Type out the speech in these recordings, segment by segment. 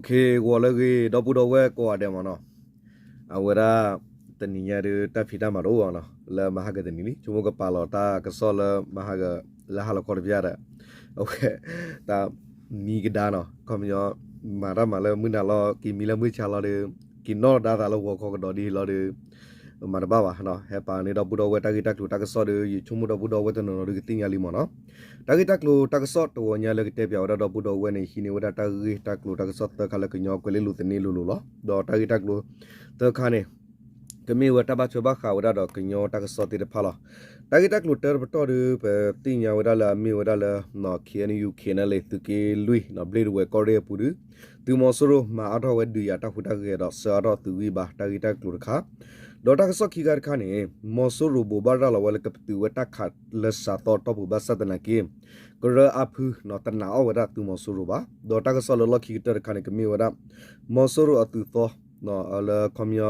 ဂီၤလၢအဂ့ၤ ဒီပုၢ်ဒီဝဲၢ်ကိးဂၤဒဲးမ့ၢ်နီၤ, အဝဲဒၣ် တနံၤညါဒုး တၢ်ဖံးတၢ်မၤတအိၣ်ဘၣ်နီၤ, လၢမဟါကတနံၤလံ ဆိကမိၣ်ကပာ်လီၤတၢ်ကစီၣ်လၢမဟါက လၢဟါလီၤခီတပျၢ်ဒီး အဝဲ တၢ်မံကဒါနီၤ, ခီပညီ မၤတၢ်မၤလၢမုၢ်နၤလီၤ က့ၤမံလၢမုၢ်ဆါလီၤဒီး က့ၤနီၣ်ဒါသးလၢဂီၤခီကဒီးဒ်လီၤဒီး မၤတဘၣ်ဘၣ်နီၤ, ဟဲပာ်န့ၢ်ဒီပုၢ်ဒီဝဲၢ်တၢ်ဂ့ၢ်တၢ်ကျိၤတၢ်ကစီၣ်ဒီး ယဆိကမိၣ်ဒီပုၢ်ဒီဝဲၢ်တနီၤနီၤဒုးကသ့ၣ်ညါလံမ့ၢ်နီၤ. တၢ်ဂ့ၢ်တၢ်ကျိၤတၢ်ကစီၣ်တဂီၤညါလၢကတဲပၠးဝဲဒၣ်ဒီပုၢ်ဒီဝဲၢ်န့ၣ် ဟံးန့ၢ်ဝဲဒၣ်တၢ်ဂ့ၢ်တၢ်ကျိၤတၢ်ကစီၣ်သၢခါလၢကညီကွဲၤလ့လိၤသန့လိၤလိၤလီၤ. ဒီးတၢ်ဂ့ၢ်တၢ်ကျိၤသၢခါန့ၣ် ကမ့ၢ်ဝဲတၢ်ဘၣ်ထွဲဘၣ်ဃးဝဲဒၣ်ဒီးကညီတၢ်ကစီၣ်သ့ၣ်တဖၣ်လီၤ. တၢ်ဂ့ၢ်တၢ်ကျိၤတၢတပတီၢ်ဒီး ပသ့ၣ်ညါဝဲဒၣ်လၢအမ့ၢ်ဝဲဒၣ်လၢ KNU KNLA သုးက့လွံၢ် ဘျ့ၣ်ဒဝဲၢ်ကီၢ်ရ့ၣ်အပူၤဒီး သုးမီၤစိရိၤမၤအါထီၣ်ဝဲဒုးယၤတၢ်ဟူးတၢ်ဂဲၤဒီး ဆှၢအါထီၣ်သုးဂံၢ်ဘါတၢ်ဂ့ၢ်တၢ်ကျိၤတခါ, ဒီးတၢ်ကစီၣ်ခံခါတခါန့ၣ် မီၤစိရိၤဘိးဘၣ်ရၤလီၤဝဲလၢကပတုာ်ဝဲတၢ်ခးလၢစှၤသီအတီၢ်ပူၤ ဘၣ်ဆၣ်သနာ်က့ ကရၢအါဖု တနာ်အီၣ်ဝဲဒၣ်သုးမီၤစိရိၤဘၣ်. ဒီးတၢ်ကစီၣ်လၢလီၢ်ခံကတၢၢ်တခါန့ၣ် ကမ့ၢ်ဝဲဒၣ် မီၤစိရိၤအသုးသီ လၢခီပညီ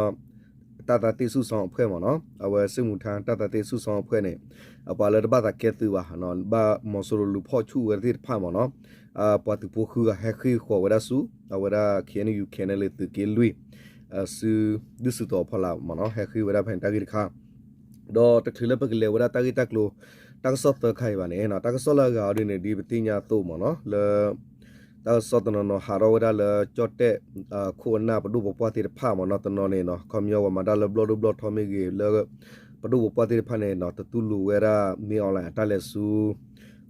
တၢ်သးသ့ၣ်ဆူၣ်စီအဖှဲၣ်မ့ၢ်နီၤ, အဝဲစစ်မှုထမ်း တၢ်သးသ့ၣ်ဆူၣ်စီအဖှဲၣ်န့ၣ် အပှၤလၢတဘၣ်သးကဲသုးဘၣ်, ဘၣ်မီၤစိရိၤလူၤဖီၣ်ဆူၣ်ဝဲသ့ၣ်တဖၣ်မ့ၢ်နီၤ, ပှၤသုးဖိဃုဂၤဟဲဃ့ၢ်ဃီၤဝဲဒၣ်ဆူ အဝဲဒၣ် KNU KNLA သုးက့လွံၢ် စု ဒုးစုတီၤအဖီလာ်မ့ၢ်နီၤ, ဟဲဃ့ၢ်ဝဲဒၣ်ဖဲန့ၣ်တၢ်ဂ့ၢ်တခါ ဒီးတချုးလၢပကလဲၤဝဲဒၣ်တၢ်ဂ့ၢ်တၢ်ကျိၤ တၢ်ကစီၣ်သၢခါအံၤဘၣ်န့ၣ် တၢ်ကစီၣ်လၢအဂၤအီၤဒ်န့ၣ် ဒ်ပသ့ၣ်ညါအသိးမ့ၢ်နီၤ လၢ တၢ်ကစီၣ်တနီၤနီၤဟးထီၣ်ဝဲဒၣ်လၢကၠီၣ်တဲၣ် ခိၣ်အနၢ်ပဒိၣ်ပပှၢ်သ့ၣ်တဖၣ်မ့ၢ်နီၤ, တနီၤန့ၣ် ခီပညီပှၤမၤတၢ်လၢဘျီၣ်ဒိၣ်ဘျီၣ်ထီမ့ၢ်ဂ့ၤ လၢပဒိၣ်ပပှၢ်သ့ၣ်တဖၣ်န့ၣ် တတူၢ်လိာ်ဝဲဒၣ် မင်းအောင်လှိုင် အတၢ်လဲၤဆူ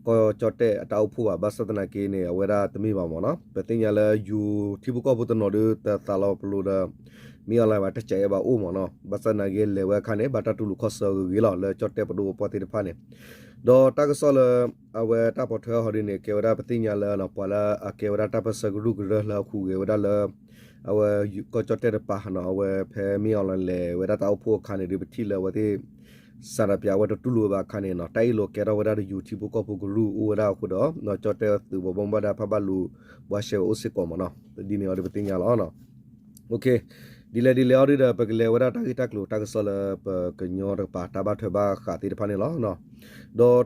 ကီၢ်ကၠီၣ်တဲၣ်အတၢ်အိၣ်ဖှိၣ်ဘၣ်, ဘၣ်ဆၣ်သနာ်က့န့ၣ် အဝဲဒၣ်တမ့ၢ်ဘၣ်မ့ၢ်နီၤ, ပသ့ၣ်ညါလၢယိၤထံဖိကီၢ်ဖိတနီၤဒုး တသးလီၤပလိာ်ဒီး မင်းအောင်လှိုင် ဘၣ်တစဲးအဲၣ်ဘၣ်အိၣ်မ့ၢ်နီၤ, ဘၣ်ဆၣ်သနာ်က့လဲၤဝဲအခါန့ၣ် ဘၣ်တၢ်တူၢ်လိာ်ခီၣ်ဆၢဂ့ၤဂ့ၤလီၤ လၢကၠီၣ်တဲၣ်ပဒိၣ်ပပှၢ်သ့ၣ်တဖၣ်န့ၣ်, ဒီးတၢ်ကစီၣ်လၢ အဝဲတၢ်ပိာ်ထွဲအီၤဒ်န့ၣ် ကဲဝဲဒၣ်ပသ့ၣ်ညါလၢ ပှၤလၢအကဲဝဲဒၣ်တၢ်ပၢၢ်ဆၢကရူၢ်ကရၢလၢအဟူးဂဲၤဝဲဒၣ်လၢ အဝဲကီၢ်ကၠီၣ်တဲၣ်တပၤနီၤ, အဝဲဖဲမင်းအောင်လှိုင် လဲၤဝဲဒၣ်တၢ်အိၣ်ဖှိၣ်အခါန့ၣ်ဒီး ပထံၣ်လၢအဝဲသ့ၣ် စးထီၣ်ပၠးဝဲတတူၢ်လိာ်ဘၣ်အခါန့ၣ်နီၤ, တၢ်အ့ၣ်လိာ်ကဲထီၣ်ဝဲဒၣ်ဒီးယိၤထံဖိကီၢ်ဖိကရူၢ်အိၣ်ဝဲဒၣ်အဃိဒီး ကၠီၣ်တဲၣ်သုးဘိးဘီမုၢ်ဘၣ်ဒါဖးဘၣ်လိာ် ဘှါရှဲဝဲအိၣ်စ့ၢ်ကီးမ့ၢ်နီၤ, ဒ်န့ၣ်အီၤဒီးပသ့ၣ်ညါလီၤ. ဒ်လဲၣ်ဒ်လဲၣ်အီၤဒုးဒီး ပကလဲၤဝဲဒၣ်တၢ်ဂ့ၢ်တၢ်ကျိၤတၢ်ကစီၣ်လၢပကညီတကပၤတၢ်ဘၣ်ထွဲဘၣ်ဃးသ့ၣ်တဖၣ်န့ၣ်လီၤ.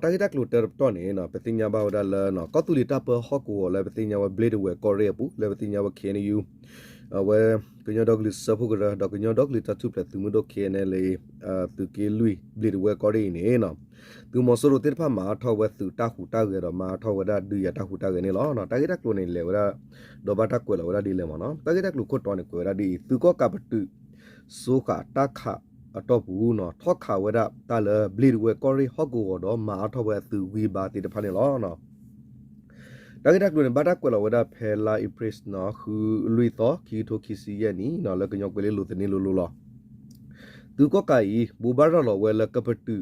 ဒီးတၢ်ဂ့ၢ်တၢ်ကျိၤတၢတပတီၢ်န့ၣ် ပသ့ၣ်ညါဘၣ်ဝဲဒၣ်လၢ ကီၢ်သူလ့ၤတၢ်ပၢဟီၣ်ကဝီၤလၢပသ့ၣ်ညါဝဲဘျ့ၣ်ဒဝဲၢ်ကီၢ်ရ့ၣ်အပူၤ လၢပသ့ၣ်ညါဝဲ KNU အဝဲ ကညီဒီကလုာ်စၢဖှိၣ်ကရၢ ဒီးကညီဒီကလုာ်တၢ်ထူၣ်ဖျဲးသုးမုၢ်ဒိၣ် KNLA သုးက့လွံၢ် ဘျ့ၣ်ဒဝဲၢ်ကီၢ်ရ့ၣ်အံၤန့ၣ် သုးမီၤစိရိၤသ့ၣ်တဖၣ်မၤအါထီၣ်ဝဲသုးတၢ်ဟူးတၢ်ဂဲၤဒီး မၤအါထီၣ်ဝဲဒၣ်ဒုးယၤတၢ်ဟူးတၢ်ဂဲၤန့ၣ်လီၤ. တၢ်ဂ့ၢ်တၢ်ကျိၤန့ၣ် လဲၤဝဲဒၣ် ဒီးဘၣ်တၢ်ကွဲးလီၤဝဲဒၣ်ဒ်လဲၣ်မ့ၢ်နီၤ, တၢ်ဂ့ၢ်တၢ်ကျိၤခိၣ်တီန့ၣ် ကွဲးဝဲဒၣ်ဒ်အံၤ, သုးကီၣ်ကးပတုာ်စိဃာ်တၢ်ခးအတီၢ်ပူၤ ထီၣ်ခးဝဲဒၣ်တၢ်လၢဘျ့ၣ်ဒဝဲၢ်ကီၢ်ရ့ၣ်ဟီၣ်ကဝီၤဒီး မၤအါထီၣ်ဝဲအသုးဂံၢ်ဘါသ့ၣ်တဖၣ်န့ၣ်လီၤ. တၢ်ဂ့ၢ်တၢ်ကျိၤန့ၣ် ဘၣ်တၢ်ကွဲးလီၤဝဲဒၣ်ဖဲလါအ့ဖြ့ၣ် ဃုလွံၢ်သီ ခံကထိခံဆံယဲၢ်နံၣ် လၢကညီကွဲၤလ့လိၤသန့လိၤလိၤလီၤ. သုးကီၣ်ကးအံၤ ဘိးဘၣ်ရၤလီၤဝဲလၢကပတုာ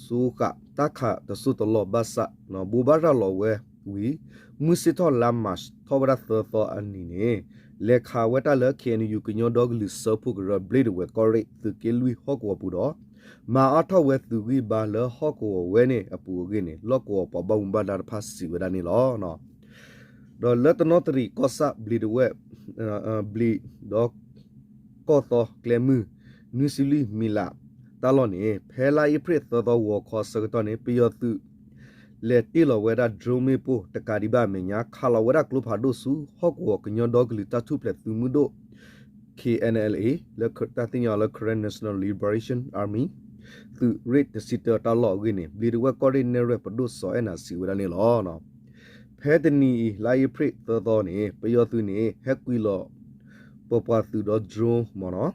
်စိဃာ်တၢ်ခးတစိၢ်တလီၢ်ဘၣ်ဆၣ် ဘိးဘၣ်ရၤလီၤဝဲဝံၤ မုၢ်ဆ့ၣ်ထီၣ်လါမၢ်ၡး ထီၣ်ဝဲဒၣ်သၢသီအနံၤန့ၣ် လဲၤခးဝဲတၢ်လၢ KNU ကညီဒီကလုာ်စၢဖှိၣ်ကရၢ ဘျ့ၣ်ဒဝဲၢ်ကီၢ်ရ့ၣ် သုးက့လွံၢ်ဟီၣ်ကဝီၤပူၤဒီး မၤအါထီၣ်ဝဲသုးဂံၢ်ဘါလၢဟီၣ်ကဝီၤဝဲန့ၣ်အပူၤအဂ့ၢ်န့ၣ် လီၢ်ကဝီၤပှၤဘၣ်မူဘၣ်ဒါတဖၣ်စံးဝဲဒၣ်န့ၣ်လီၤ. ဒီးလၢတနီသရံၣ်ကီၢ်ဆၣ် ဘျံးဒဝဲၢ် ဘျံးဒီး ကီၢ်သီကျဲမုၢ် နွံဆံလွံၢ်မံလးတၢ်လီၢ်န့ၣ် ဖဲလါအ့ဖြ့ၣ်သၢသီဂီၤခီအဆၢကတီၢ်န့ၣ် ပယီၤသုး လဲၤတ့ၢ်လီၤဝဲဒၣ် drone မ့ၣ်ပိၢ်တကးဒံးဘၣ်အမဲာ်ညါ ခးလီၤဝဲဒၣ်ကျိဖးဒိၣ်ဆူဟီၣ်ကဝီၤကညီဒီကလုာ်တၢ်ထူၣ်ဖျဲးသုးမုၢ်ဒိၣ် KNLA လၢတၢ်သ့ၣ်ညါအီၤလၢ Karen National Liberation Army သုးရ့ၣ်တဆံတၢတၢ်လီၢ်အဂ့ၢ်န့ၣ် ဘျံးဒဝဲၢ်ကီၢ်ရ့ၣ်နဲၣ်ရွဲၣ်ပဒိၣ်စီၤအဲၣ်နၤစံးဝဲဒၣ်န့ၣ်လီၤ. ဖဲတနံၤအံၤ လါအ့ဖြ့ၣ်သၢသီန့ၣ် ပယီၤသုးန့ၣ် ဟဲကွံာ်လီၤ ပပှၤသုးဒီး drone မ့ၢ်နီၤ,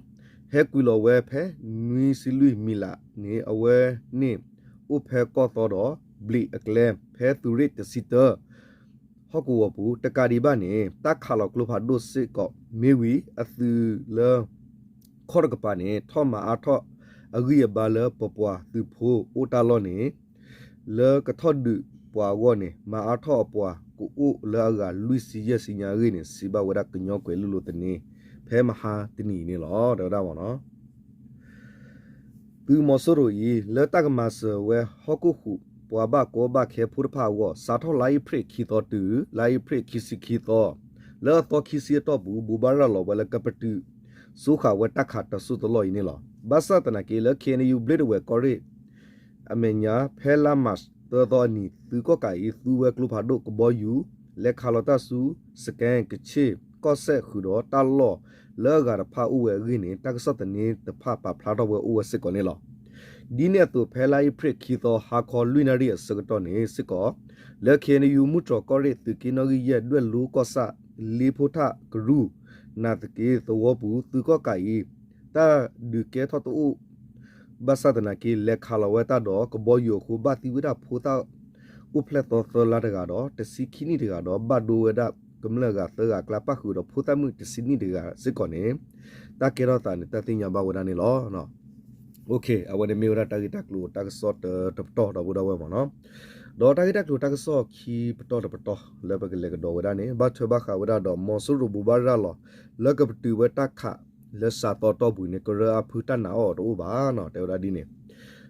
ဟဲကွံာ်လီၤဝဲဖဲနွံဆံလွံၢ်မံလးန့ၣ် အဝဲန့ၣ်အိၣ်ဖဲကီၢ်သီဒီး ဘျံးအကျဲ ဖဲသုးရ့ၣ်တဆံတၢ ဟီၣ်ကဝီၤပူၤ တကးဒံးဘၣ်န့ၣ် တၢ်ခးလီၤကျိဖးဒိၣ်စ့ၢ်ကီးမ့ၢ်ဝံၤ အသုးလၢ ခီၣ်တကပၤန့ၣ် ထီၣ်မၤအါထီၣ်အဂံၢ်အဘါလၢပပှၤသုးဖိအိၣ်တၢ်လီၢ်န့ၣ် လၢကထီၣ်ဒုးပှၤအဂီၢ်န့ၣ် မၤအါထီၣ်အပှၤကအိၣ်လၢအဂၤလွံၢ်ဆံယဲၢ်ဆံညါအဂ့ၢ်န့ၣ် စံးဘၣ်ဝဲဒၣ်ကညီကွဲၤလ့လိၤသန့ ဖဲမဟါတနံၤအံၤန့ၣ်လီၤ. တဲဝဲဒၣ်မ့ၢ်နီၤ သုးမီၤစိရိၤအံၤ လၢတၢ်ကမၤစၢၤဝဲဟီၣ်ခိၣ်ဟူး ပှၤဘၣ်ကီဘၣ်ခဲဖိတဖၣ်အဂီၢ် စးထီၣ်လါအ့ဖြ့ၣ်ခံသီတုၤ လါအ့ဖြ့ၣ်ခံဆံခံသီ လၢအသီခံဆံအတီၢ်ပူၤ ဘိးဘၣ်ရၤလီၤဝဲလၢကပတုာ်စိဃာ်ဝဲတၢ်ခးတစိၢ်တလီၢ်အံၤန့ၣ်လီၤ. ဘၣ်ဆၣ်သနာ်က့လၢ ခ့ၣ်အဲၣ်ယူၣ် ဘျ့ၣ်ဒဝဲၢ်ကီၢ်ရ့ၣ် အမဲာ်ညါ ဖဲလါမၢ်ၡးသၢသီအနံၤ သုးကီၣ်ကးအံၤ သူဝဲကျိဖးဒိၣ်ကဘီယူၤ လဲၤခးလီၤတၢ်ဆူ စကဲၣ်ကဆ့ၣ် ကီၢ်စဲၣ်ဃုာ်ဒီးတၢ်လီၢ်လၢအဂၤတဖၣ်အိၣ်ဝဲအဂ့ၢ်န့ၣ် တၢ်ကစီၣ်သန့တဖၣ်ပာ်ဖျါထီၣ်ဝဲအိၣ်ဝဲစ့ၢ်ကီးန့ၣ်လီၤ. ဒ်န့ၣ်အသိး ဖဲလါအ့ဖြ့ၣ်ခံသီ ဟါခီလွံၢ်နၣ်ရံၣ်အဆၢကတီၢ်န့ၣ်စ့ၢ်ကီး လၢ ခ့ၣ်အဲၣ်ယူၣ် မုၢ်တြီၤကီၢ်ရ့ၣ် သုးက့နီၣ်ဂံၢ်ယဲၢ် ဒွဲၣ်လိကီၢ်ဆၣ် လ့ဖိထၣ်ကရူၢ် နၢ်သက့သဝီပူၤ သုးကီၣ်ကးအံၤ တၢ်ဒုးကဲထီၣ်တအိၣ် ဘၣ်ဆၣ်သနာ်က့ လဲၤခးလီၤဝဲတၢ်ဒီးကဘီယူၤအဃိ ဘၣ်သံဝဲဒၣ်ဖိသၣ်အိၣ်ဖျဲၣ်သီသၢလါတဂၤဒီး တဆံခံနံၣ်တဂၤဒီး ဘၣ်ဒိဝဲဒၣ်ကမျၢၢ်အဂၤသၢဂၤအကျါ ပၣ်ဃုာ်ဒီးဖိသၣ်မုၣ်တဆံနံၣ်တဂၤစ့ၢ်ကီးန့ၣ် တၢ်ကဲထီၣ်သးန့ၣ် တၢ်သ့ၣ်ညါဘၣ်ဝဲဒၣ်န့ၣ်လီၤ. အဝဲန့ၣ်မ့ၢ်ဝဲဒၣ်တၢ်ဂ့ၢ်တၢ်ကျိၤတၢ်ကစီၣ်တပတီၢ်ဒီပုၢ်ဒီဝဲၢ်မ့ၢ်နီၤ. ဒီးတၢ်ဂ့ၢ်တၢ်ကျိၤတၢ်ကစီၣ်ခံပတီၢ်တပတီၢ်လၢပကလဲၤကဒီးဝဲဒၣ်န့ၣ် ဘၣ်ထွဲဘၣ်ဃးဝဲဒၣ်ဒီး မီၤစိရိၤဘိးဘၣ်ရၤလီၤ လၢကပတုာ်ဝဲတၢ်ခး လၢစှၤသီတီၢ်ပူၤန့ၣ် ကရၢအါဖုတၢ်နာ်အီၤတအိၣ်ဘၣ်နီၤ တဲဝဲဒၣ်ဒ်န့ၣ်.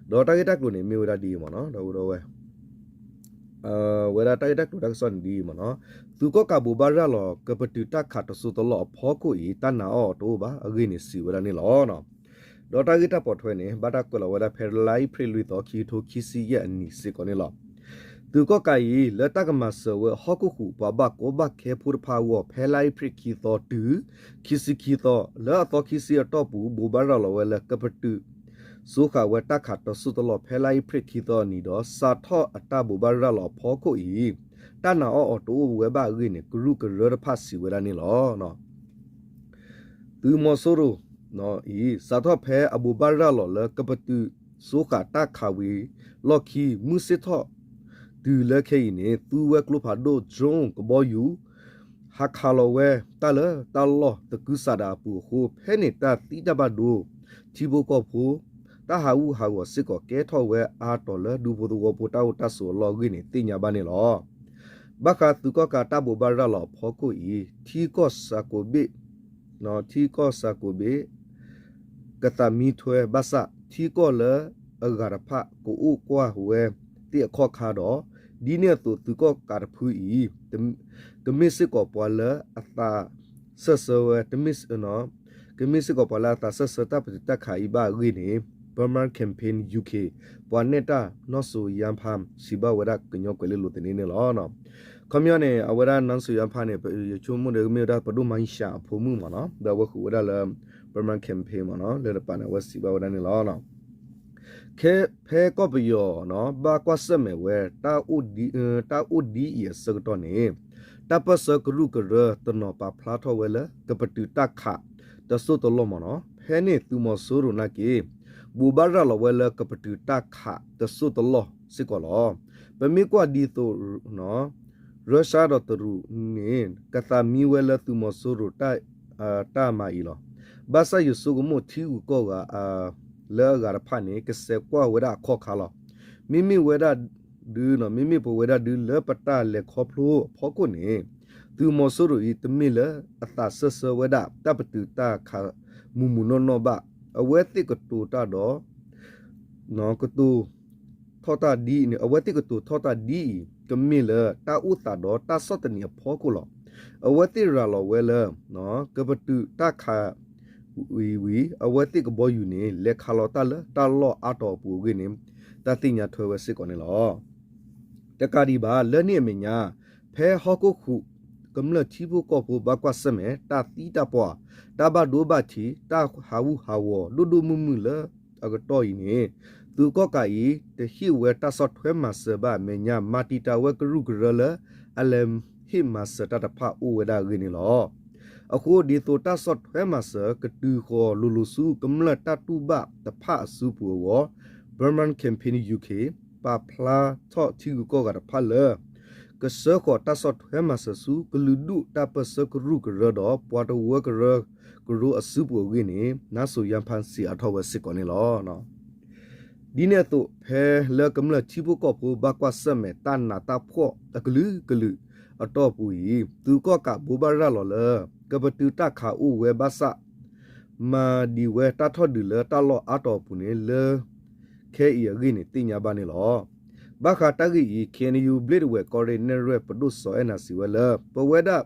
ဒီးတၢ်ဂ့ၢ်တၢ်ကျိၤန့ၣ် မ့ၢ်ဝဲဒၣ်ဒ်အံၤမ့ၢ်နီၤ ဒီပုၢ်ဒီဝဲၢ် ဝဲဒၣ်တၢ်ဂ့ၢ်တၢ်ကျိၤတၢ်ကစီၣ်န့ၣ်ဒ်အံၤမ့ၢ်နီၤ, သုးကီၣ်ကးဘိးဘၣ်ရၤလီၤ ကပတုာ်တၢ်ခးတစိၢ်တလီၢ်အဖီခိၣ်အံၤ တၢ်နာ်အီၤတအိၣ်ဘၣ်အဂ့ၢ်န့ၣ် စံးဝဲဒၣ်န့ၣ်လီၤ. ဒီးတၢ်ဂ့ၢ်တၢ်ပိာ်ထွဲန့ၣ် ဘၣ်တၢ်ကွဲးလီၤဝဲဒၣ်ဖဲလါအ့ဖြ့ၣ်လွံၢ်သီ ခံကထိခံဆံယဲၢ်အနံၣ်စ့ၢ်ကီးန့ၣ်လီၤ. သုးကီၣ်ကးအံၤ လၢတၢ်ကမၤစၢၤဝဲဟီၣ်ခိၣ်ဃုာ်ပှၤဘၣ်ကီဘၣ်ခဲဖိတဖၣ်အဂီၢ် ဖဲလါအ့ဖြ့ၣ်ခံသီတုၤ ခံဆံခံသီ လၢအသီခံဆံအတီၢ်ပူၤ ဘိးဘၣ်ရၤလီၤဝဲလၢ ကပတုာ် စိဃာ်ဝဲတၢ်ခးတစိၢ်တလီၢ် ဖဲလါအ့ဖြ့ၣ်ခံသီအနံၤဒီး စးထီၣ်အတၢ်ဘိးဘၣ်ရၤလီၤအဖီခိၣ်အံၤ တၢ်နာ်အီၤအီၤတအိၣ်ဝဲဘၣ်အဂ့ၢ်န့ၣ် ကရူၢ်ကရၢတဖၣ်စံးဝဲဒၣ်န့ၣ်လီၤ. သုးမီၤစိရိၤအံၤ စးထီၣ်ဖဲအဘိးဘၣ်ရၤလီၤလၢ ကပတုာ်စိဃာ်တၢ်ခးဝံၤလီၢ်ခံ မုၢ်ဆ့ၣ်ထီၣ် တုၤလၢခဲအံၤန့ၣ် သူဝဲကျိဖးဒိၣ် drone ကဘီယူၤ ဟးခးလီၤဝဲတၢ်လၢတၢ်လီၢ်သကုၤဆးဒးအပူၤအဃိ ဖဲန့ၣ်တၢ်သံတၢ်ဘၣ်ဒိ ထံဖိကီၢ်ဖိ တၢ်ဟးဂူာ်ဟးဂီၤစ့ၢ်ကီး ကဲထီၣ်ဝဲအါတီၤလၢဒူဖိသဝီဖိတၢ်အိၣ်တၢ်ဆိးအလီၢ်အဂ့ၢ်န့ၣ် သ့ၣ်ညါဘၣ်န့ၣ်လီၤ. ဘၣ်ဃးသုးကီၣ်ကးတၢ်ဘိးဘၣ်ရၤလီၤအဖီခိၣ်အံၤ ထံကီၢ်စှၤကိးဘ့ၣ် ထံကီၢ်စှၤကိးဘ့ၣ် ကသးမံထွဲဘၣ်ဆၣ် ထံကီၢ်လၢအဂၤတဖၣ်ကအိၣ်ကွၢ်ဝဲသ့ၣ်အခီၣ်ခါဒီး ဒ်န့ၣ်အသိးသုးကီၣ်ကးတဖုအံၤ ကမ့ၢ်စ့ၢ်ကီးပှၤလၢအသးစၢၢ်ဆၢဝဲ ကမ့ၢ်စ့ၢ်ကီးပှၤလၢအသးစၢၢ်ဆၢတၢ်ပတုာ်တၢ်ခးအံၤဘၣ်အဂ့ၢ်န့ၣ် Burma Campaign UK ပှၤနဲၣ်တၢ်နီၢ်စိၤယါဖါ စံးဘၣ်ဝဲဒၣ်ကညီကွဲၤလ့လိၤသန့န့ၣ်လီၤ. ခီပညီန့ၣ် အဝဲဒၣ်နီၢ်စိၤယါဖါန့ၣ် ယဆိကမိၣ်ဒီးမ့ၢ်ဝဲဒၣ်ပဒိၣ်မၤယ�ၡးအဖိမုၣ်မ့ၢ်နီၤ ဒီးအဝဲဃုာ်ဝဲဒၣ်လၢ Burma Campaign မ့ၢ်နီၤ လၢတပၤန့ၣ် အဝဲစံးဘၣ်ဝဲဒၣ်န့ၣ်လီၤ. ဖဲကီၢ်ပယီၤ ဘၣ်ကွၢ်ဆၢၣ်မဲာ်ဝဲ တၢ်အိၣ်ဒ်အံၤအဆၢကတီၢ်န့ၣ် တၢ်ပၢၢ်ဆၢကရူၢ်ကရၢတနီၤပာ်ဖျါထီၣ်ဝဲလၢ ကပတုာ်တၢ်ခးတစိၢ်တလီၢ်မ့ၢ်နီၤ ဖဲန့ၣ်သုးမီၤစိရိၤနာ်က့ ဘိးဘၣ်ရၤလီၤဝဲလၢကပတုာ်တၢ်ခးတစိၢ်တလီၢ်စ့ၢ်ကီးလီၤ. ပမ့ၢ်ကွၢ်ဒ်သိး ရၢရှါဒီးတရူးန့ၣ် ကသးမံဝဲလၢသုးမီၤစိရိၤ တၢ်မၤအံၤလီၤ. ဘၣ်ဆၣ်ယဆိကမိၣ်ထံဂုၤကီၢ်ဂၤ လၢအဂၤတဖၣ်န့ၣ် ကစဲးကွၢ်ဝဲဒၣ်အခီၣ်ခါလီၤ. မ့မ့ၢ်ဝဲဒၣ်ဒု မ့မ့ၢ်ပဝဲဒၣ်ဒုလၢပတၢ်လဲၤခီဖျိအဖီခိၣ်န့ၣ် သုးမီၤစိရိၤအံၤ တမ့ၢ်လၢအသးစၢၢ်ဆၢဝဲဒၣ် တၢ်ပတုာ်တၢ်ခးမုၢ်မုၢ်နီၢ်နီၢ်ဘၣ်. အဝဲသ့ၣ်ကတိၤတၢ်ဒီး ကတိၤထီၣ်တၢ်ဒ်အံၤန့ၣ် အဝဲသ့ၣ်ကတိၤထီၣ်တၢ်ဒ်အံၤ ကမ့ၢ်လၢတၢ်အိၣ်သးဒီးတၢ်ဆီၣ်သနံးအဖီခိၣ်လီၤ. အဝဲသ့ၣ်ရၤလီၤဝဲလၢ ကပတုာ်တၢ်ခးဝံၤဝံၤ အဝဲသ့ၣ်ကဘီယူၤန့ၣ် လဲၤခးလီၤတၢ်လၢတၢ်လီၢ်အါတီၤအပူၤအဂ့ၢ်န့ၣ် တၢ်သ့ၣ်ညါထွဲဝဲစ့ၢ်ကီးန့ၣ်လီၤ. တကးဒံးဘၣ် လၢန့ၣ်အမဲာ်ညါ ဖဲဟီၣ်ခိၣ်ဃုာ် ကမျၢၢ်ထံဖိကီၢ်ဖိဘၣ်ကွၢ်ဆၢၣ်မဲာ် တၢ်သံတၢ်ပှၢ် တၢ်ဘၣ်ဒိဘၣ်ထံး တၢ်ဟးဂူာ်ဟးဂီၤဒိၣ်ဒိၣ်မုၢ်မုၢ်လၢအကတီၢ်အံၤန့ၣ် သုးကီၣ်ကးအံၤ တဟ့ၣ်ဝဲတၢ်ဆီၣ်ထွဲမၤစၢၤဘၣ်အမဲာ်ညါ မၤတံာ်တာ်ဝဲကရူၢ်ကရၢလၢ အလဲၤဟ့ၣ်မၤစၢၤတၢ်တဖၣ်အိၣ်ဝဲဒၣ်အဂ့ၢ်န့ၣ်လီၤ. အဃိဒ်သိးတၢ်ဆီၣ်ထွဲမၤစၢၤ ကတုၤဃီၤလိၤလိၤဆူကမျၢၢ်တၢ်တူၢ်ဘၣ်တဖၣ်အစုပူၤအဂီၢ် Burma Campaign UK ပာ်ဖျါထီၣ်ထံဂုၤကီၢ်ဂၤတဖၣ်လၢ ကဆှၢဃီၤတၢ်ဆီၣ်ထွဲမၤစၢၤဆူ ကလုာ်ဒူၣ်တၢ်ပၢၢ်ဆၢကရူၢ်ကရၢဒီး ပှၤတဝၢကရၢကရိအစုပူၤအဂ့ၢ်န့ၣ် နီၢ်စိၤယါဖါစံးအါထီၣ်ဝဲစ့ၢ်ကီးန့ၣ်လီၤ. ဒ်န့ၣ်အသိး ဖဲလၢကမျၢၢ်ထံဖိကီၢ်ဖိဘၣ်ကွၢ်ဆၢၣ်မဲာ်တၢ်နးတၢ်ဖှီၣ်အကလုာ်ကလုာ်အတီၢ်ပူၤအံၤ သုးကီၣ်ကးဘိးဘၣ်ရၤလီၤလၢ ကပတုာ်တၢ်ခးအိၣ်ဝဲဘၣ်ဆၣ် မၤဒံးဝဲတၢ်ထီၣ်ဒုးလၢတၢ်လီၢ်အါတီၤအပူၤန့ၣ် လၢခဲအံၤအဂ့ၢ်န့ၣ် သ့ၣ်ညါဘၣ်န့ၣ်လီၤ. ဘၣ်ဃးတၢ်ဂ့ၢ်အံၤ KNU ဘျ့းတဝဲၢ်ကီၢ်ရ့ၣ်နဲၣ်ရွဲၣ်ပဒိၣ်စီၤအဲၣ်နၤစံးဝဲလၢ ပဝဲဒၣ်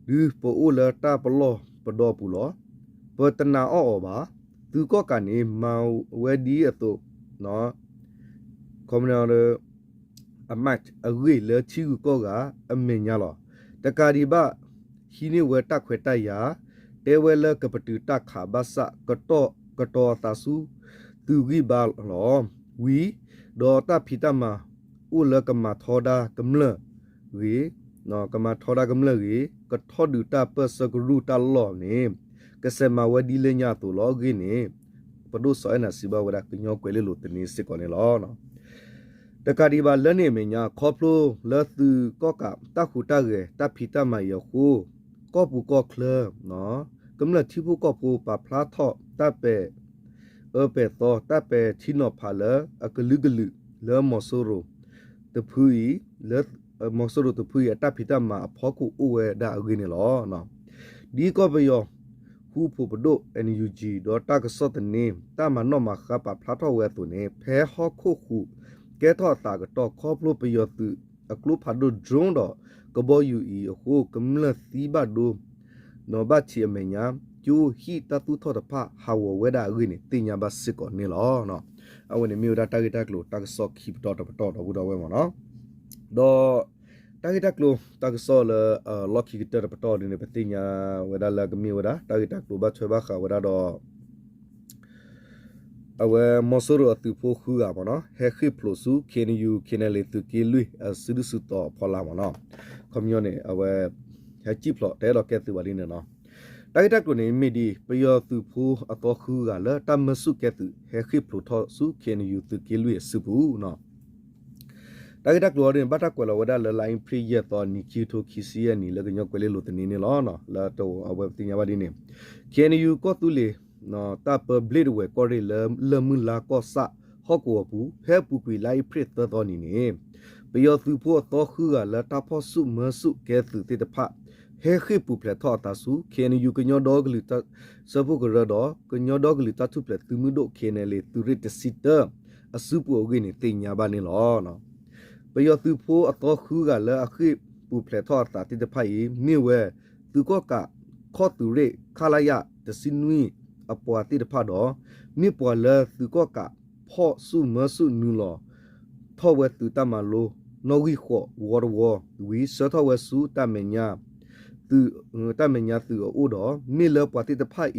ဒုးပအိၣ်လၢတၢ်ပလီၢ်ပဒီအပူၤလီၤ. ပတနာ်အီၣ်အီၤဘၣ်. သုးကီၣ်ကးန့ၣ် မၤဝဲဒ်အသိး ခီပညီ အမးအဂ့ၢ်လၢထံဂုၤကီၢ်ဂၤအမဲာ်ညါလီၤ. တကးဒံးဘၣ် ဟံးန့ၢ်ဝဲတၢ်ခွဲးတၢ်ယာ်, တဲဝဲလၢကပတုာ်တၢ်ခးဘၣ်ဆၣ် ကတီၤအသးဆူသုးဂံၢ်ဘါလီၤ. ဝံၤဒီးတၢ်ဖံးတၢ်မၤ အိၣ်လၢကမၤထီဒါကမျၢၢ်ဂ့ၤ, ကမၤထီဒါကမျၢၢ်ဂ့ၤ, ကထီဒါတၢ်ပၢၢ်ဆၢကရူၢ်တၢ်လီၢ်န့ၣ် ကစဲးမၤဝဲဒ်လဲၣ်ညါအသိးလီၤအဂ့ၢ်န့ၣ် ပဒိၣ်စီၤအဲၣ်နၤစံးဘၣ်ဝဲဒၣ်ကညီကွဲၤလ့လိၤသန့စ့ၢ်ကီးန့ၣ်လီၤ. တကးဒံးဘၣ်လၢန့ၣ်အမဲာ်ညါ ခီဖျိလၢသုးကီၣ်ကးတၢ်ဟူးတၢ်ဂဲၤ တၢ်ဖံးတၢ်မၤအံၤအဃိ ကီၢ်ပူၤကီၢ်ချၢ ကမျၢၢ်ထံဖိကီၢ်ဖိပာ်ဖျါထီၣ်တၢ်ပဲာ်အၢပဲာ်သီ တၢ်ပဲာ်ထံနီၤဖးလၢအကလုာ်ကလုာ်လၢ မီၤစိရိၤတဖုအံၤ လၢ မီၤစိရိၤတဖုအံၤအတၢ်ဖံးတၢ်မၤအဖီခိၣ်အိၣ်ဝဲဒၣ်အဂ့ၢ်န့ၣ်လီၤ. ဒ်ကီၢ်ပယီၤဃူဖိးပဒိၣ် NUG ဒီးတၢ်ကစီၣ်သန့ တၢ်မၤနီၣ်မၤဃါပာ်ဖျါထီၣ်ဝဲအသိးန့ၣ် ဖဲဟီၣ်ခိၣ်ဟူးကဲထီၣ်အသးအကတီၢ် ခီဖျိပယီၤသုးအကျိဖးဒိၣ် drone ဒီးကဘီယူၤအံၤအဃိ ကမျၢၢ်သံဘၣ်ဒိ ဒီးဘၣ်ထံးအမဲာ်ညါ ကၠိဟံၣ်တၢ်သူၣ်ထီၣ်တဖၣ်ဟးဂီၤဝဲဒၣ်အဂ့ၢ်န့ၣ် သ့ၣ်ညါဘၣ်စ့ၢ်ကီးန့ၣ်လီၤ. အဝဲန့ၣ်မ့ၢ်ဝဲဒၣ်တၢ်ဂ့ၢ်တၢ်ကျိၤ တၢ်ကစီၣ်ခံပတီၢ်တပတီၢ် ဒီပုၢ်ဒီဝဲၢ်မ့ၢ်နီၤ, ဒီးတၢ်ဂ့ၢ်တၢ်ကျိၤ တၢ်ကစီၣ်လၢ လီၢ်ခံကတၢၢ်တပတီၢ်ဒ်န့ၣ် ပသ့ၣ်ညါဝဲဒၣ်လၢကမ့ၢ်ဝဲဒၣ် တၢ်ဂ့ၢ်တၢ်ကျိၤဘၣ်ထွဲဘၣ်ဃးဝဲဒၣ်ဒီး အဝဲမီၤစိရိၤအသုးဖိဃုဂၤမ့ၢ်နီၤ ဟဲဃ့ၢ်ဖျိးဆူ KNU KNLA သုးက့လွံၢ်အစုဒုၣ်စုတီၤအဖီလာ်မ့ၢ်နီၤ, ခီပညီန့ၣ် အဝဲ ဟဲစံၣ်ဖျိးတအဲၣ်ဒိးကဲသုးဘၣ်ဒ်န့ၣ်နီၤ, တၢ်ဂ့ၢ်တၢ်ကျိၤန့ၣ်မ့ၢ်ဒ် ပယီၤသုးဖိအသီဃုဂၤလၢတၢ်မၢဆူၣ်ကဲသုး ဟဲဃ့ၢ်ဖျိးထီၣ်ဆူ KNU သုးက့လွံၢ်အစုပူၤနီၤ တၢ်ဂ့ၢ်တၢ်ကျိၤအံၤန့ၣ် ဘၣ်တၢ်ကွဲးလီၤဝဲဒၣ်လၢ လါအ့ဖြ့ၣ်ယဲၢ်သီအနံၤ ခံကထိခံဆံယဲၢ်နံၣ် လၢကညီကွဲၤလ့လိၤသန့န့ၣ်လီၤ. လၢတအဝဲပသ့ၣ်ညါဘၣ်ဒ်န့ၣ် KNU ကီၢ်သူလ့ၤ တၢ်ပၢဘျ့းတဝဲၢ်ကီၢ်ရ့ၣ်လၢလၢၢ်မုၢ်လါကီၢ်ဆၣ်ဟီၣ်ကဝီၤပူၤ ဖဲအပူၤကွံာ်လါအ့ဖြ့ၣ်သၢသီနံၤန့ၣ် ပယီၤသုးဖိအသီဃုဂၤလၢတၢ်ဖီၣ်ဆူၣ်မၢဆူၣ်ကဲသုးသ့ၣ်တဖၣ် ဟဲဃ့ၢ်ပူၤဖျဲးထီၣ်အသးဆူ KNU ကညီဒီကလုာ်စၢဖှိၣ်ကရၢဒီး ကညီဒီကလုာ်တၢ်ထူၣ်ဖျဲးသုးမုၢ်ဒိၣ် KNLA သုးရ့ၣ်တဆံတၢ အစုပူၤအဂ့ၢ်န့ၣ် သ့ၣ်ညါဘၣ်န့ၣ်လီၤ. ပယီၤသုးဖိအသီဃုဂၤလၢအဃ့ၢ်ပူၤဖျဲးထီၣ်အသးသ့ၣ်တဖၣ်အံၤ မ့ၢ်ဝဲ သုးကီၣ်ကးခီၣ်သုးရ့ၣ် ခလရ တဆံနွံ အပှၤသ့ၣ်တဖၣ်ဒီး မ့ၢ်ပှၤလၢသုးကီၣ်ကးဖီၣ်ဆူၣ်မၢဆူၣ်နုာ်လီၤထီၣ်ဝဲသုးတၢ်မၤလိ နီၣ်ဂံၢ်ဃိးဝီတဝီ ဝံၤဆှၢထီၣ်ဝဲဆူတၢ်မဲာ်ညါ သုး တၢ်မဲာ်ညါသုးအအိၣ်ဒီး မ့ၢ်လၢပှၤသ့ၣ်တဖၣ်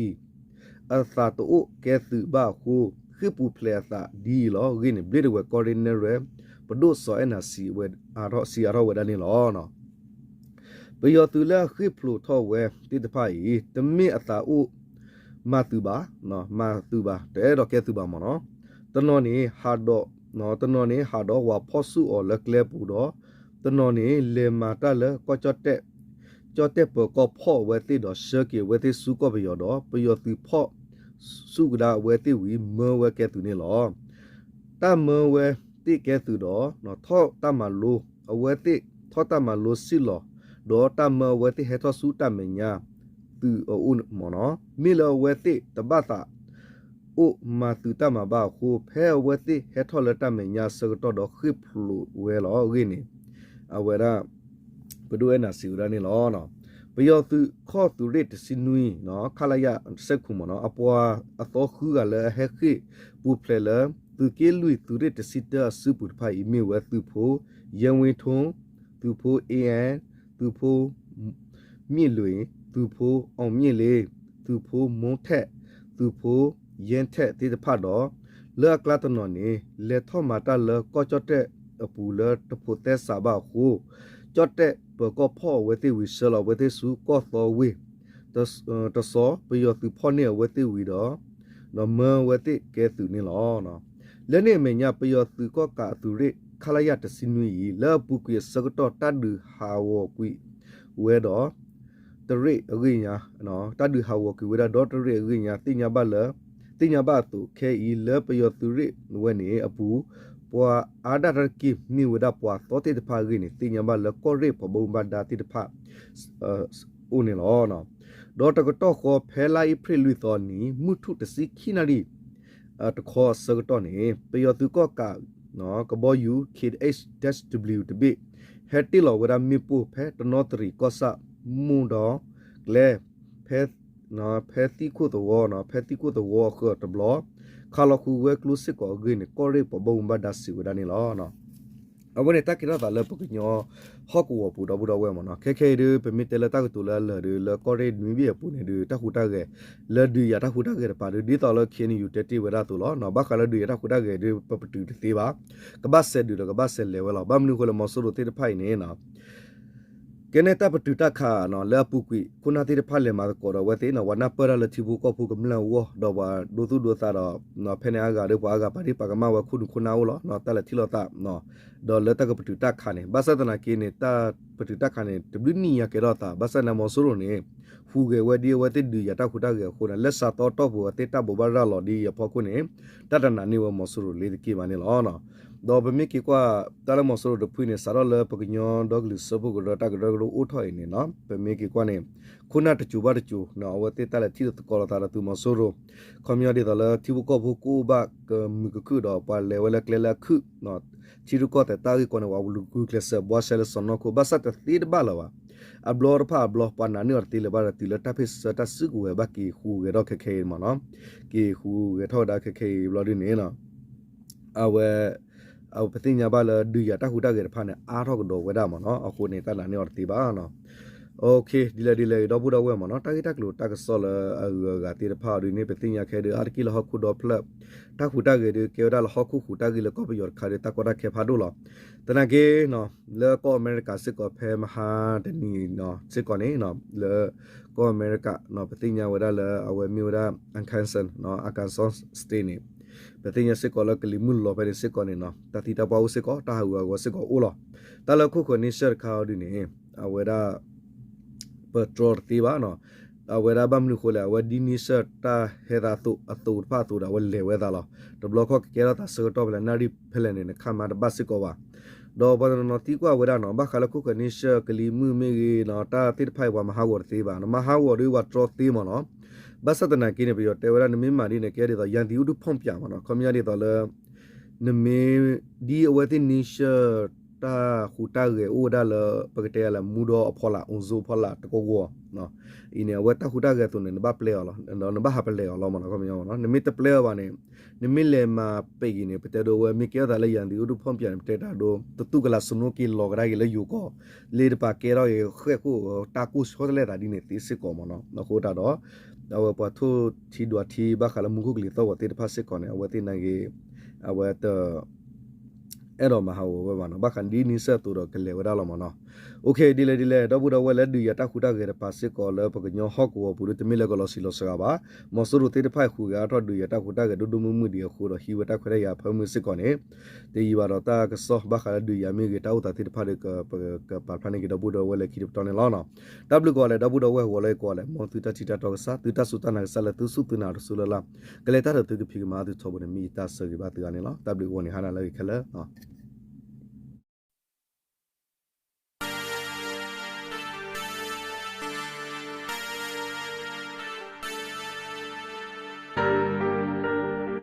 အံၤ အသးတအိၣ်ကဲသုးဘၣ်အဃိ ဃ့ၢ်ပူၤဖျဲးအသးဒ်အံၤလီၤ. အဂ့ၢ်န့ၣ် ဘျ့းတဝဲၢ်ကီၢ်ရ့ၣ်နဲၣ်ရွဲၣ် ပဒိၣ်စီၤအဲၣ်နၤစံးအါထီၣ်ဝဲဒၣ်န့ၣ်လီၤ. ပယီၤသုးလၢအဃ့ၢ်ဖျိးထီၣ်ဝဲသ့ၣ်တဖၣ်အံၤ တမ့ၢ်အသးအိၣ်မၤသုးဘၣ်, မၤသုးဘၣ်, တအဲၣ်ဒိးကဲသုးဘၣ်မ့ၢ်နီၤ. တနီၤန့ၣ်ဟးဒီး, တနီၤန့ၣ်ဟးဒီးဝၤဖီၣ်ဆူၣ်အီၤလၢကျဲပူၤဒီး တနီၤန့ၣ်လဲၤမၤတၢ်လၢကီၢ်ကၠီၣ်တဲၣ်, ကၠီၣ်တဲၣ်ပၢၤကီၢ်ဖီၣ်အဝဲသ့ၣ်ဒီး ဆှၢက့ၤအဝဲသ့ၣ်ဆူကီၢ်ပယီၤဒီး ပယီၤသုးဖီၣ်ဆူၣ်ကဒါအဝဲသ့ၣ်ဝံၤ မၢဝဲကဲသုးန့ၣ်လီၤ. တၢ်မၢဝဲသ့ၣ်ကဲသုးဒီး ထီၣ်တၢ်မၤလိ, အဝဲသ့ၣ်ထီၣ်တၢ်မၤလိစံၣ်လီၤ, ဒီးတၢ်မၢအဝဲသ့ၣ်ဟဲထီၣ်ဆူတၢ်မဲာ်ညါသုးအအိၣ်မ့ၢ်နီၤ. မ့ၢ်လၢအဝဲသ့ၣ်တဘၣ်သး အိၣ်မၤသုးတၢ်မၤဘၣ်အဃိ ဖဲအဝဲသ့ၣ်ဟဲထီၣ်လၢတၢ်မဲာ်ညါအဆၢကတီၢ်ဒီးဃ့ၢ်ဖျိးဝဲလီၤအဂ့ၢ်န့ၣ် အဝဲဒၣ် ပဒိၣ်အဲၣ်နၤစံးဝဲဒၣ်န့ၣ်လီၤ. ပယီၤသုးခီၣ်သုးရ့ၣ်တဆံနွံ ခလရ စဲးခိၣ်မ့ၢ်နီၤ အပှၤအသီဃုဂၤလၢအဟဲဃ့ၢ်ပူၤဖျဲးလၢ သုးက့လွံၢ်သုးရ့ၣ်တဆံတၢအစုပူၤတဖၣ်အံၤ မ့ၢ်ဝဲသုးဖိ ယဲဝ့ထိ, သုးဖိ အ့အဲ, သုးဖိ မ့ၣ်လွံၢ်, သုးဖိ အီၣ်မ့ၣ်လ့, သုးဖိ မိထဲး, သုးဖိ ယဲထဲးသ့ၣ်တဖၣ်ဒီး လၢအကျါတနီၤန့ၣ် လဲၤထီၣ်မၤတၢ်လၢကီၢ်ကၠီၣ်တဲၣ်အပူၤလၢတဖိးသဲစးဘၣ်အဃိ ကၠီၣ်တဲၣ်ပၢၤကီၢ်ဖီၣ်အဝဲသ့ၣ်ဝံၤ ဆှၢလီၤအဝဲသ့ၣ်ဆူကီၢ်သီဝ့ၢ် တစီၤ ပယီၤသုးဖီၣ်န့ၢ်အဝဲသ့ၣ်ဝံၤဒီး ဒီးမၢဝဲသ့ၣ်ကဲသုးန့ၣ်လီၤ. လၢန့ၣ်အမဲာ်ညါ ပယီၤသုးကီၣ်ကးအသုးရ့ၣ် ခလရ တဆံနွံအံၤ လၢအပူၤကွံာ်အဆၢကတီၢ် တၢ်ဒုးဟးဂီၤကွံာ်ဝဲဒီး တရ့ၣ်အဂ့ၢ်ညါ, တၢ်ဒုးဟးဂီၤကွံာ်ဝဲဒၣ်ဒီတရ့ၣ်အဂ့ၢ်ညါ သ့ၣ်ညါဘၣ်လၢ သ့ၣ်ညါဘၣ်အသိး ခဲအံၤလၢပယီၤသုးရ့ၣ်ဝဲန့ၣ်အပူၤ ပှၤအါဒၣ်တၢ်တက့ၢ် မ့ၢ်ဝဲဒၣ်ပှၤသီသ့ၣ်တဖၣ်အဂ့ၢ်န့ၣ် သ့ၣ်ညါဘၣ်လၢကီၢ်ရ့ၣ်ပှၤဘၣ်မူဘၣ်ဒါသ့ၣ်တဖၣ် အိၣ်န့ၣ်လီၤ. ဒီးတကတီၢ်ဃီ ဖဲလါအ့ဖြ့ၣ်လွံၢ်သီနံၤ မုၢ်ထူၣ်တဆံခံနၣ်ရံၣ် တခီအဆၢကတီၢ်န့ၣ် ပယီၤသုးကီၣ်ကး ကဘီယူၤ KH dash W တဘ့ၣ် ဟဲတ့ၢ်လီၤဝဲဒၣ်မ့ၣ်ပိၢ်ဖဲတနီသရံၣ်ကီၢ်ဆၣ် မိၢ်ဒီးကျဲ ဖဲ ဖဲသံၣ်ခိၣ်သဝီ, ဖဲသံၣ်ခိၣ်သဝီအဃၢၤတဘျီ ခးလီၤဃုာ်ဝဲကျိစ့ၢ်ကီးအဂ့ၢ်န့ၣ် ကီၢ်ရ့ၣ်ပှၤဘၣ်မူဘၣ်ဒါစံးဝဲဒၣ်န့ၣ်လီၤ. အဝဲန့ၣ်တၢ်ကဲထီၣ်သးလၢပကညီဟီၣ်ကဝီၤပူၤ ဒီပုၢ်ဒီဝဲၢ်မ့ၢ်နီၤ. ခဲခဲအံၤဒုး ပမ့ၢ်တဲလၢတၢ်ကတိၤလၢအလၢာ်ဒုး လၢကီၢ်ရ့ၣ်နွံဘ့ၣ်အပူၤန့ၣ်ဒုး တၢ်ဟူးတၢ်ဂဲၤ လၢဒုးယၤတၢ်ဟူးတၢ်ဂဲၤတပၤဒုး ဒ်သိးလၢ KNU တဲတ့ၢ်ဝဲဒၣ်အသိးလီၤ. ဘၣ်ဃးလၢဒုးယၤတၢ်ဟူးတၢ်ဂဲၤဒုး ပပတုာ်တသ့ဘၣ်. ကဘၣ်စဲးဒုးဒီးကဘၣ်စဲးလဲၤဝဲလီၤ. ဘၣ်မနုၤအဃိလဲၣ် မီၤစိရိၤသ့ၣ်တဖၣ်အံၤန့ၣ် ကဲန့ၣ်တၢ်ပတုာ်တၢ်ခးနီၤ လၢအပူၤကွံာ် ခိၣ်နၢ်သ့ၣ်တဖၣ်လဲၤမၤသကိးဒီးအဝဲသ့ၣ်နီၤ ပှၤနၢ်ပၢၢ်တၢ်လၢထံဖိကီၢ်ဖိကမျၢၢ်အဂီၢ် ဒီးပှၤဒိသူၣ်ဒိသးဒီး ဖဲန့ၣ်အါဂၤဒီး ပှၤအါဂၤပာ်ဒ့ၣ်ပာ်ကမၣ်ဝဲခိၣ်နူာ်ခိၣ်နၢ်အိၣ်လီၤ. တၢ်လဲၤထံၣ်လိာ်သး ဒီးလၢတၢ်ကပတုာ်တၢ်ခးန့ၣ် ဘၣ်ဆၣ်သနာ်က့န့ၣ် တၢ်ပတုာ်တၢ်ခးန့ၣ် တဘျုးနံၣ်ညါကဲထီၣ်သး ဘၣ်ဆၣ်န့ၣ် မီၤစိရိၤန့ၣ် ဟူးဂဲၤဝဲဒ်အဝဲသ့ၣ်ဒုးယၤတၢ်ဟူးတၢ်ဂဲၤအဃိန့ၣ် လၢစးသီတီၢ်ပူၤအဝဲသ့ၣ်တၢ်ဘိးဘၣ်ရၤလီၤဒ်အံၤအဖီခိၣ်န့ၣ် တၢ်တနာ်န့ၢ်ဝဲမီၤစိရိၤလ့ၤတက့ၢ်ဘၣ်န့ၣ်လီၤ. ဒီးပမ့ၢ်က့ၤကွၢ်တၢ်လၢမီၤစိရိၤတဖုန့ၣ် စးထီၣ်လၢပကညီဒီကလုာ်စၢဖှိၣ်ကရၢတၢ်ကရၢကရိအိၣ်ထီၣ်အံၤန့ၣ်နီၤ ပမ့ၢ်က့ၤကွၢ်န့ၣ် ခိၣ်နၢ်တစိၤဘၣ်တစိၤ အဝဲသ့ၣ်တၢ်လဲၤထံၣ်သကိးလိာ်သးဒီးသုးမီၤစိရိၤ ခီပညီဒ်သိးလၢထံဖိကီၢ်ဖိကအိၣ်ဘၣ်ကမုာ်ကခုၣ်ဒီးပှၤလဲၤဝဲလၢကျဲလၢအခုၣ် ထံရူၢ်ကီၢ်သဲးတၢ်ဂ့ၢ်ကီန့ၣ် ပှၤလူၤဃုကျဲးစၢးဘှါရှဲလၢစီၢ်နီၤခိၣ် ဘၣ်ဆၣ်တသ့တဘၣ်လၢၤဘၣ်. အဘျီတဖၣ်အဘျီ ပှၤနာ်န့ၢ်အီၤတသ့လၢၤဘၣ်ဒီး တုၤလၢတၢ်ဖ့ၣ်ဆၢတၢ်စုကဝဲၤဘၣ်က့ၤဟူးဂဲၤထီၣ်ခဲခဲအံၤမ့ၢ်နီၤ က့ၤဟူးဂဲၤထီၣ်ဝဲဒၣ်ခဲခဲအံၤဘျီဒုန့ၣ် အဝဲ ပသ့ၣ်ညါဘၣ်လၢဒုးယၤတၢ်ဟူးတၢ်ဂဲၤတဖၣ်န့ၣ် အါထီၣ်ကဒီးဝဲဒၣ်မ့ၢ်နီၤ အဃိန့ၣ် တၢ်နာ်န့ၢ်အီၤတသ့ဘၣ်နီၤ. ဒ်လဲၣ်ဒ်လဲၣ်ဂ့ၤ ဒီပုၢ်ဒီဝဲၢ်မ့ၢ်နီၤ တၢ်ဂ့ၢ်တၢ်ကျိၤတၢ်ကစီၣ်လၢအဂုၤအဂၤသ့ၣ်တဖၣ်အီၤဒုန့ၣ် ပသ့ၣ်ညါခဲဒုး အါတက့ၢ်လၢဟီၣ်ခိၣ်ဒီဖျၢၣ် တၢ်ဟူးတၢ်ဂဲၤဒုး ကဲဝဲဒၣ်လၢဟီၣ်ခိၣ်ဟူးတၢ်ဂဲၤလၢကီၢ်ပယီၤတခါဒုး တၢ်ကီတၢ်ခဲဖးဒိၣ်လီၤ. သနာ်က့ လၢကီၢ်အမဲရကၤစ့ၢ်ကီး ဖဲမဟါတနံၤစ့ၢ်ကီးန့ၣ် လၢကီၢ်အမဲရကၤ ပသ့ၣ်ညါဝဲဒၣ်လၢအဝဲမ့ၢ်ဝဲဒၣ် Arkansas, Arkansas State န့ၣ် ပသ့ၣ်ညါစ့ၢ်ကီးလၢကလံၤမုၢ်လီၤဖဲန့ၣ်စ့ၢ်ကီးန့ၣ် တၢ်သံတၢ်ပှၢ်အိၣ်စ့ၢ်ကီး တၢ်ဟးဂူာ်ဟးဂီၤစ့ၢ်ကီးအိၣ်လီၤ. တၢ်လၢခိၣ်ဃၢၤန့ဆၢၣ်တခါအီၤဒုန့ၣ် အဝဲဒၣ် ပတြီတသ့ဘၣ်နီၤ. အဝဲဒၣ်ဘၣ်မနုၤအဃိလဲၣ် အဝဲဒ်န့ဆၢၣ်တၢ်ဟဲသးအသိးတဖၣ်အသိးဒီး အဝဲလဲၤဝဲသးလီၤ. တဘျီခီၣ်ကကဲထီၣ်သးဆၢကတီၢ်ဖဲလဲၣ် နၣ်ရံၣ်ဖဲလဲၣ်န့ၣ် နခါမါတဘၣ်စ့ၢ်ကီးဘၣ်. ဒီးပှၤတနီၤနီၤသံကွၢ်ဝဲဒၣ်နီၤ ဘၣ်ဃးလၢခိၣ်ဃၢၤန့ဆၢၣ် ကလံၤမုၢ်မ့ၢ်ဂ့ၤနီၤ တၢ်သ့ၣ်တဖၣ်အံၤ ပှၤမၤဟးဂီၤတသ့ဘၣ်နီၤ မၤဟးဂီၤဒီးပှၤတြီသ့မ့ၢ်နီၤ. ဘၣ်ဆၣ်သနာ်က့န့ၣ် ပယီၤတဲဝဲဒၣ် နမ့ၢ်မၤဒ်န့ၣ် ကဲဒ်သိး ရန်သူဦးထုဖျား မ့ၢ်နီၤ ခီပညီဒ်သိးလၢ နမ့ၢ် ဒ်အဝဲသ့ၣ်န့ဆၢၣ် တၢ်ဟူးတၢ်ဂဲၤအိၣ်ဝဲဒၣ်လၢ ပကတဲလၢ မူဒီအဖီလာ် အိၣ်စိအဖီလာ် တကဝီၤ အံၤန့ၣ် အဝဲတၢ်ဟူးတၢ်ဂဲၤအသိးန့ၣ် နဘၣ်ပျဲအီၤလီၤ နဘၣ်ဟးပလဲၤအီၤလီၤမ့ၢ်နီၤ ခီပညီမ့ၢ်နီၤ နမ့ၢ်တပျဲအီၤဘၣ်န့ၣ် နမ့ၢ်လဲၤမၤပဲာ်အံၤန့ၣ် ပတဲဒိဝဲ မ့ၢ်ကဲထီၣ်သးလၢ ရန်သူဦးထုဖျား န့ၣ် ပတဲတၢ်ဒိ တသူၣ်ကလၤစနိက့ၤလီၤကဒါက့ၤလၢယိၤကီၢ် လၢတပာ်ကဲထီၣ်က့ၤ ဃဲၣ်ခိၣ်တၢ်ကိၢ်ဆီတလဲသးဒ်န့ၣ်သ့စ့ၢ်ကီးမ့ၢ်နီၤ အဃိသတးဒီး အဝဲပှၤထိၣ်ထံဒွးထံ ဘၣ်ဃးလၢမူခိၣ်ကလံၤသီၣ်ဂီၤသ့ၣ်တဖၣ်စ့ၢ်ကီးန့ၣ် အဝဲသ့ၣ်နာ်က့ၤ အဝဲတ အဲၣ်ဒိးမၤဟးဂီၤဝဲဘၣ်နီၤ ဘၣ်ဃးဒ်န့ဆၢၣ်အသိးဒီးကလဲၤဝဲဒၣ်လီၤမ့ၢ်နီၤ. အိၣ်ခ့ ဒ်လဲၣ်ဒ်လဲၣ် ဒီပုၢ်ဒီဝဲၢ်လၢဒုးယၤတၢ်ဟူးတၢ်ဂဲၤတပၤစ့ၢ်ကီးလၢပကညီဟီၣ်ကဝီၤပူၤဒီး တမ့ၢ်လၢကလီၤဆံးလီၤစှၤဘၣ်. မီၤစိရိၤသ့ၣ်တဖၣ်အံၤ ဟူးဂဲၤအါထီၣ်ဒုးယၤတၢ်ဟူးတၢ်ဂဲၤဒိၣ်ဒိၣ်မုၢ်မုၢ်ဒံးအဃိဒီး ဟံးဝဲတၢ်ခွဲးတၢ်ယာ်အဖၢမုၢ်စ့ၢ်ကီးန့ၣ် တယံာ်ဘၣ်ဒီးတၢ်ကစီၣ်ဘၣ်ဃးလၢဒုးယၤမ့ၢ်ဂ့ၤ တၢ်အိၣ်သးသ့ၣ်တဖၣ်ဒီး ကပာ်ဖျါန့ၢ်က့ၤဒီပုၢ်ဒီဝဲၢ်လၢခံတပတီၢ်န့ၣ်လီၤ. တၢ်ဘျုးကိးဂၤလၢ ဒီပုၢ်ဒီဝဲၢ်ဂီၤလၢယကိးဂၤလၢ မ်သုတၢ်ထံၣ်တၢ်တီကစၢ် သုတၢ်စူၢ်တၢ်နာ်ကစၢ်လၢသုစူၢ်သုနာ်တစူၢ်လၢ်လၢ် ကလဲၤတၢ်ဒီးသုကဖံးကမၤအသုထီဘိန့ၣ် မ့ၢ်ယတၢ်ဆၢဂ့ၤဘၣ်သုဂၤန့ၣ်လီၤ. တၢ်ဘျုးဂီၤန့ၣ် ဟါနၤလၢအဂ့ၤခဲလၢာ်